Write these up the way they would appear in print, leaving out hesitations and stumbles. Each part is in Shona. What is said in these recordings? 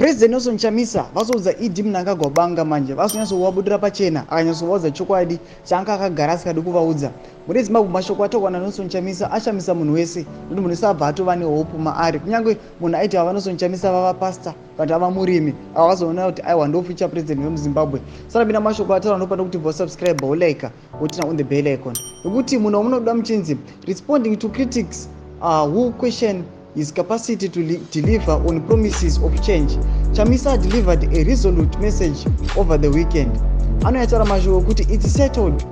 President Nelson Chamisa vazoudza ED Mnangagwa banga manje, vazonyatsovabudira pachena, akanyatsovaudza chokwadi chaanga akagara asikadi kuvaudza. Mune Zimbabwe, mashoko ataurwa naNelson Chamisa ashamisa munhu wese, nekuti munhu wese abva atova nehope maari. Kunyange munhu aiti ava Nelson Chamisa vava pastor kana ava murimi, akazoona kuti aiwa, ndo future president vemuZimbabwe. Sarapinda mashoko ataura, ndopanda kuti vosubscribe, wolike, woturn on the bell icon, nekuti munhu wamunoda muchinzi. Responding to critics who question his capacity to deliver on promises of change, Chamisa delivered a resolute message over the weekend. Anoyataura mashoko ekuti, "It's settled,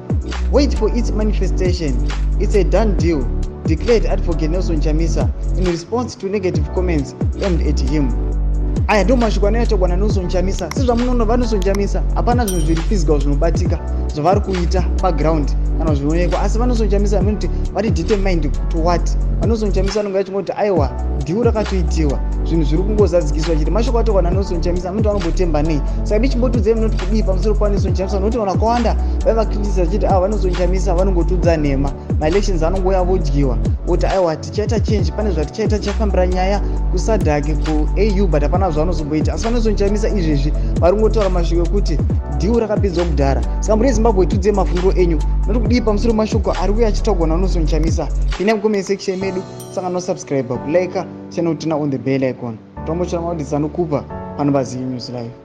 wait for its manifestation. It's a done deal," declared Advocate Nelson Chamisa in response to negative comments aimed at him. Aya ndo mashoko anoyataurwa naNelson Chamisa. Sezvamunoona, vaNelson Chamisa hapana zvinhu zviri physical zvinobatika zvavari kuita paground kana zvinoonekwa, asi vaNelson Chamisa vanoti vari determined to what? VaNelson Chamisa vanonge vachingoti, aiwa, deal rakatoitiwa, zvinhu zviri kungozadzikiswa chete. Mashoko ataurwa naNelson Chamisa, munoti vanombotemba nei? Saka ndichimbotudzai, munoti kudii pamusoro paNelson Chamisa? Nokuti vanhu vakawanda vaivakritisa vachiti ava vaNelson Chamisa vanongotudza nhema, maelections anongouya vodyiwa, voti aiwa, tichaita change, pane zvatichaita, tichafambira nyaya kuSADC, kuAU, but hapana zvavanozomboita. Asi vaNelson Chamisa izvezvi vari kungotaura mashoko ekuti deal rakapedzwa kudhara. Saka muri Zimbabwe, tudzei mafungiro enyu, noti kudii pamusoro mashoko ari kuuya achitaurwa naNelson Chamisa? Pinai mucomment section medu, sanga nosubscribe, kulike, channel, turn on the bell icon. Tombochora maudisi anokupa pano paZii News Live.